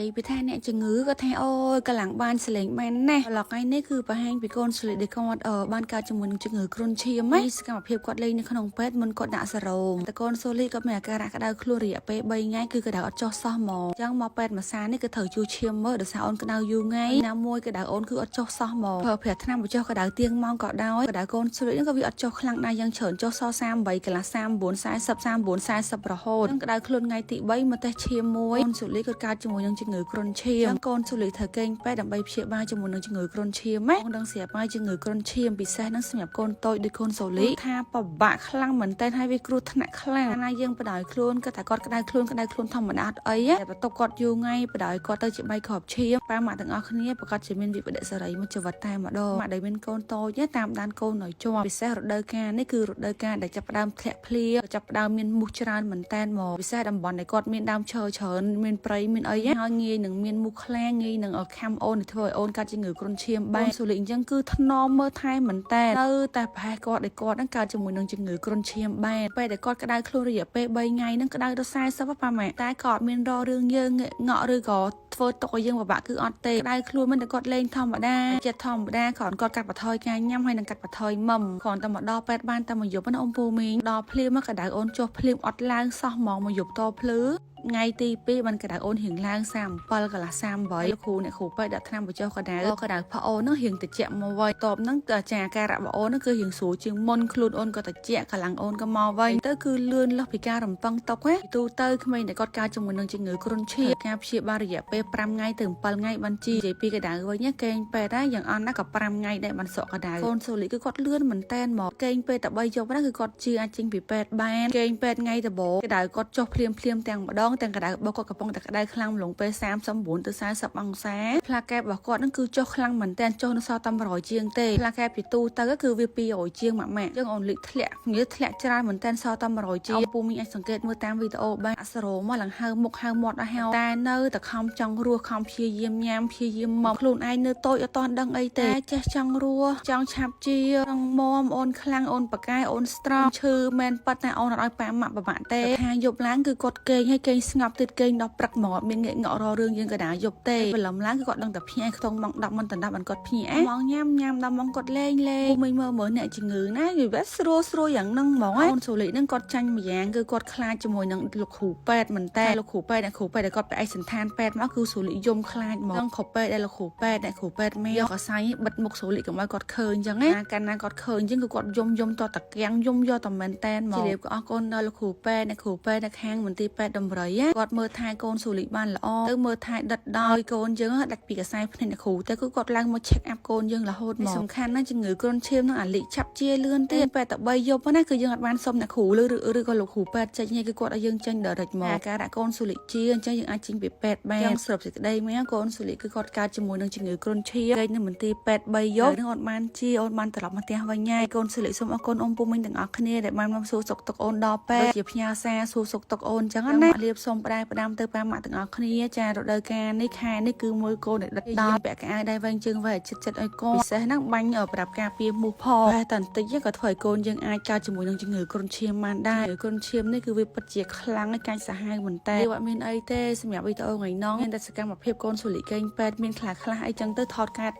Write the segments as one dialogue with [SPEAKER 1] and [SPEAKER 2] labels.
[SPEAKER 1] យាយពីថាអ្នកជំងឺក៏ថាអូយកន្លងបានសលេងបានណាស់ឡកថ្ងៃនេះគឺបង្ហាញពីកូនស្លៀកដែលគាត់អឺបានកើតជាមួយនឹងជំងឺគ្រុនឈាមណាសកម្មភាពគាត់លេងនៅក្នុងពេទ្យមុនគាត់ដាក់សេរ៉ូមតែកូនសូលីគាត់មានអាការៈក្តៅខ្លួនរយៈពេល3ថ្ងៃគឺក្តៅអត់ចុះសោះហ្មងអញ្ចឹងមកពេទ្យមួយសានេះគឺត្រូវជួឈាមមើលដោយសារអូនក្តៅយូរថ្ងៃណាមួយក្តៅអូនគឺអត់ចុះសោះហ្មងប្រើប្រាស់ថ្នាំបញ្ចុះក្តៅទៀងម៉ោងក៏ដោយក្តៅកូនស្លៀកហ្នឹងក៏វាអត់ចុះខ្លាំងដែរយ៉ាងច្រើនចុះស38កន្លះ39 40 39 40រហូតនឹងក្តៅខ្លួនថ្ងៃទី3មកតេស្តឈាមមួយកូនសូលីគាត់កើតជាមួយនឹងជំងឺគ្រុនឈាមកូនសូលីត្រូវគេងពេទ្យដើម្បីព្យាបាលជាមួយនឹងជំងឺគ្រុនឈាមណាបងដឹងស្រាប់ហើយជំងឺគ្រុនឈាមពិសេសនឹងសម្រាប់កូនតូចដូចកូនសូលីថាពិបាកខ្លាំងមែនតើហើយវាគ្រោះថ្នាក់ខ្លាំងណាយើងបដ ாய் ខ្លួនគាត់ថាគាត់ក្តៅខ្លួនក្តៅខ្លួនធម្មតាអត់អីតែបន្ទប់គាត់យូរថ្ងៃបដ ாய் គាត់ទៅជាបែកគ្រាប់ឈាមប៉ាម៉ាក់ទាំងអស់គ្នាប្រកាសជាមានវិបត្តិសេរីមួយជីវិតតែម្ដងម៉ាក់ដែលមានកូនតូចតាមដានកូនឲ្យជាប់ពិសេសរដូវកាលនេះគឺរដូវកាលដែលចាប់ផ្ដើមធ្លាក់ភ្លៀងចាប់ផ្ដើមមានមូសច្រើនមែនតែនមកពិសេសតំបន់ដែលគាត់មានដើមឈើច្រើនមានព្រៃមានអីហើយងាយនឹងមានមូសខ្លាងាយនឹងខាំអូនធ្វើឲ្យអូនកាត់ជំងឺគ្រុនឈាមបានសូលីអញ្ចឹងគឺថ្នមមើលថែមែនតែនៅតែប្រហែលគាត់ដែលគាត់នឹងកើតជាមួយនឹងជំងឺគ្រុនឈាមបានពេលដែលគាត់ក្តៅខ្លួនរយៈពេល3ថ្ងៃហ្នឹងក្តៅដល់40ប៉ាម៉ាក់តែក៏អត់មានរករឿងយើងងក់ឬក៏ធ្វើទុកឲ្យយើងពិបាកគឺអត់ទេក្តៅខ្លួនមិនតែគាត់លេងធម្មតាចិត្តធម្មតាគ្រាន់គាត់កាត់បន្ថយការញ៉ាំហើយនឹងកាត់បន្ថយមឹមគ្រាន់តែមកដល់ពេទ្យបានតែមួយយប់ណាអ៊ំពូមីងដល់ភ្លាមមកក្តៅអូនចុះភ្លាមអត់ឡើងសោះហ្មងមួយយប់តភ្លឺថ្ងៃទី2បានក្តៅអូនរៀងឡើង37កន្លះ38លោកគ្រូអ្នកគ្រូពេទ្យដាក់ថ្នាំបញ្ចុះក្តៅក្តៅផអូននឹងរៀងតិចមកវិញតបហ្នឹងចាអាការៈរបស់អូនហ្នឹងគឺរៀងស្រួលជាងមុនខ្លួនអូនក៏តិចកម្លាំងអូនក៏មកវិញទៅគឺលឿនលើសពីការរំពឹងទុកណាទូទៅក្មេងដែលគាត់កើតជាមួយនឹងជំងឺគ្រុនឈាមការព្យាបាលរយៈពេល5ថ្ងៃទៅ7ថ្ងៃបានជានិយាយពីក្តៅវិញកេងពេទ្យដែរយ៉ាងអន់ណាក៏5ថ្ងៃដែរបានសក់ក្តៅកូនសូលីគឺគាត់លឿនមែនតែនមកកេងពេទ្យតែ3យប់ណាគឺគាត់ជាអាចចេញពីពេទ្យបានកេងពេទ្យថ្ងៃដំបូងក្តៅគាត់ចុះភ្លាមភ្លាមទាំងម្ដងទាំងក្តៅរបស់គាត់កំពុងតែក្តៅខ្លាំងលងពេល39ទៅ40អង្សាផ្លាកែបរបស់គាត់នឹងគឺចុះខ្លាំងមែនតែនចុះនៅសល់តែ100ជាងទេផ្លាកែបពីទូទៅគឺវា200ជាងម៉ាក់ម៉ាក់យើងអូនលិចធ្លាក់ងាធ្លាក់ច្រើនមែនតែនសល់តែ100ជាងពូមីងអាចសង្កេតមើលតាមវីដេអូបានអសរោមកឡើងហើមុខហើមាត់អស់ហើយតែនៅតែខំចង់រស់ខំព្យាយាមញ៉ាំព្យាយាមមកខ្លួនឯងនៅតូចអត់ទាន់ដឹងអីទេចេះចង់រស់ចង់ឆាប់ជារងមមអូនខ្លាំងអូនប៉កែអូនស្រង់ឈឺមែនប៉ាត់តែអូនអត់ឲ្យប៉ាម៉ាក់ពិបាកទេថាយប់ឡើងគឺគាត់គេងឲ្យគេងស្ងប់ទៀតគេងដល់ព្រឹកមកអត់មានងាកងក់ររឿងយើងកដាយប់ទេព្រលឹមឡើងគឺគាត់ដឹងតែភ្ញាក់ខ្ទង់ម៉ោង10មិនដណ្ដាប់បានគាត់ភ្ញាក់ម៉ោងញ៉ាំញ៉ាំដល់ម៉ោងគាត់លេងលេងមីមើលមើលអ្នកជំងឺណាយល់ស្រួលស្រួលយ៉ាងហ្នឹងហ្មងអូនសូលីហ្នឹងគាត់ចាញ់ម្យ៉ាងគឺគាត់ខ្លាចជាមួយនឹងលោកគ្រូពេទ្យមែនតើលោកគ្រូពេទ្យអ្នកគ្រូពេទ្យដែលគាត់ไปឯកសន្តានពេទ្យមកគឺសូលីយំខ្លាចហ្មងគ្រប់ពេទ្យដែលលោកគ្រូពេទ្យអ្នកគ្រូពេទ្យមកយកកសែងបិទមុខសូលីកុំឲ្យគាត់ឃើញអញ្ចឹងណាកាលណាគាត់ឃើញអញ្ចឹងគឺគាត់យំយំតតកាំងយំយកតែមែនតែនហ្មងជារៀបក៏អរគុណដល់លោកគ្រូពេទ្យអ្នកគ្រូពេទ្យនៅខាងមន្ទីរពេទ្យដំរីគាត់មើលថែកូនសូលីបានល្អទៅមើលថែដិតដោយកូនយើងដាច់ពីកសែភ្នែកអ្នកគ្រូតែគឺគាត់ឡើងមក check up កូនយើងរហូតមកសំខាន់ណាស់ជំងឺគ្រុនឈាមនឹងអាលិឆាប់ជាលឿនទៀតពេទ្យតែ3យប់ណាគឺយើងអត់បានសុំអ្នកគ្រូឬក៏លោកគ្រូពេទ្យចេញទេគឺគាត់ឲ្យយើងចេញ direct មកការដាក់កូនសូលីជាអញ្ចឹងយើងអាចចេញពីពេទ្យបានសរុបសេចក្តីមកកូនសូលីគឺគាត់កើតជាមួយនឹងជំងឺគ្រុនឈាមគេនៅមន្ទីរពេទ្យ3យប់នឹងអូនបានជាអូនបានត្រឡប់មកផ្ទះវិញហើយកូនសូលីសូមអរគុណអ៊ំពូមីងទាំងអស់គ្នាដែលបានមកសួរសុខទុក្ខអូនដល់ពេទ្យជាផ្ញើសារសួរសុខទុក្ខអូនអញ្ចឹងណាលៀបសូមផ្ដែផ្ដាំទៅប៉ាម៉ាក់ទាំងអស់គ្នាចារដូវកាលនេះខែនេះគឺមួយកូនដែលដិតដល់ពាក់កៅអៅដៃវែងជើងវែងចិត្តចិត្តឲ្យកូនពិសេសហ្នឹងបាញ់ប្រាប់ការពារមូសផងតែតែបន្តិចក៏ធ្វើឲ្យកូនយើងអាចកើតជាមួយនឹងជំងឺគ្រុនឈាមបានដែរគ្រុនឈាមនេះគឺវាពិតជាខ្លាំងហើយកាច់សាហាវមែនតើវាអត់មានអីទេសម្រាប់វីដេអូថ្ងៃនោះមានតែសកម្មភាពកូនសូលីកេងពេទ្យមានខ្លះខ្លះអីចឹងទៅថតកាត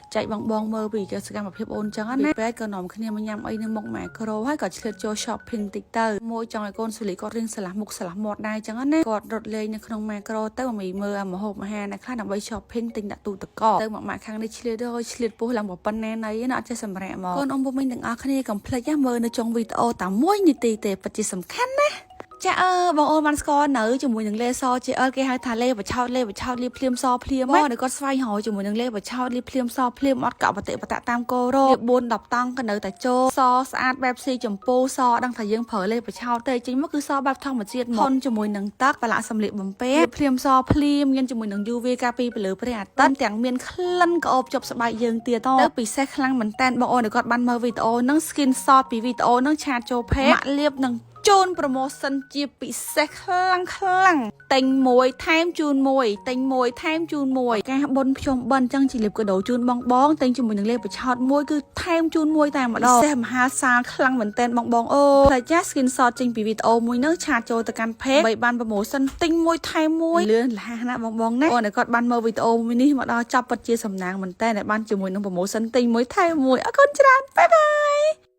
[SPEAKER 1] ់ចែកបងបងមើលពីសកម្មភាពអូនចឹងណាពេទ្យក៏នាំគ្នាមកញ៉ាំអីនៅមុខម៉ាក្រូហើយក៏ឆ្លៀតចូល shopping តិចទៅមួយចង់ឲ្យកូនសូលីគាត់រៀងឆ្លាស់មុខឆ្លាស់មាត់ដែរចឹងណាគាត់រត់លេងនៅក្នុងម៉ាក្រូទៅមកមីមើលអាម្ហូបអាហារណាខ្លះដើម្បី shopping ទិញដាក់ទូទឹកកកទៅមកម៉ាក់ខាងនេះឆ្លៀតទៅឆ្លៀតពោះឡើងប៉ុណ្ណាណីណាអត់ចេះសម្រាកមកកូនអ៊ំពុំមីងទាំងអស់គ្នាកុំភ្លេចណាមើលនៅចុងវីដេអូតែមួយនាទីទេពិតជាសំខាន់ណាចាអឺបងអូនបានស្គាល់នៅជាមួយនឹងលេស JL គេហៅថាលេបឆោតលេបឆោតលាបភ្លាមសភ្លាមមកដែលគាត់ស្វែងរកជាមួយនឹងលេបឆោតលាបភ្លាមសភ្លាមអត់កក់បតិបតៈតាមកោរោ4 10តង់ក៏នៅតែចូលសស្អាតបែបស៊ីចម្ពូសដឹងថាយើងប្រើលេបឆោតទេចេញមកគឺសបែបធម្មជាតិមកធន់ជាមួយនឹងទឹកប្រឡាក់សម្លៀកបំពាក់ភ្លាមសភ្លាមមានជាមួយនឹង UV ការពីពលឺព្រះអាទិត្យទាំងមានក្លិនក្អូបជប់ស្បែកយើងទៀតទៅពិសេសខ្លាំងមែនតែនបងអូនដែលគាត់បានមើលវីដេអូហ្នឹង screenshot ពីវីដេអូហ្នឹង chat ចូល page ម៉ាក់លាបនឹង ជូន promotion ជាពិសេសខ្លាំងខ្លាំងទិញមួយថែមជូនមួយទិញមួយថែមជូនមួយការបនភ្ជុំបិណ្ឌចឹងជាលៀបកដោជូនបងបងទិញជាមួយនឹងលេបបឆោតមួយគឺថែមជូនមួយតែម្ដងពិសេសមហាសាលខ្លាំងមែនតែនបងបងអូផ្លែចាស់ screenshot ចេញពីវីដេអូមួយហ្នឹង chat ចូលទៅកាន់ page បីបាន promotion ទិញមួយថែមមួយលឿនលះណាស់បងបងណាអូនគាត់បានមើលវីដេអូមួយនេះមកដល់ចាប់ពិតជាសំណាងមែនតែនដែលបានជាមួយនឹង promotion ទិញមួយថែមមួយអរគុណច្រើន bye bye.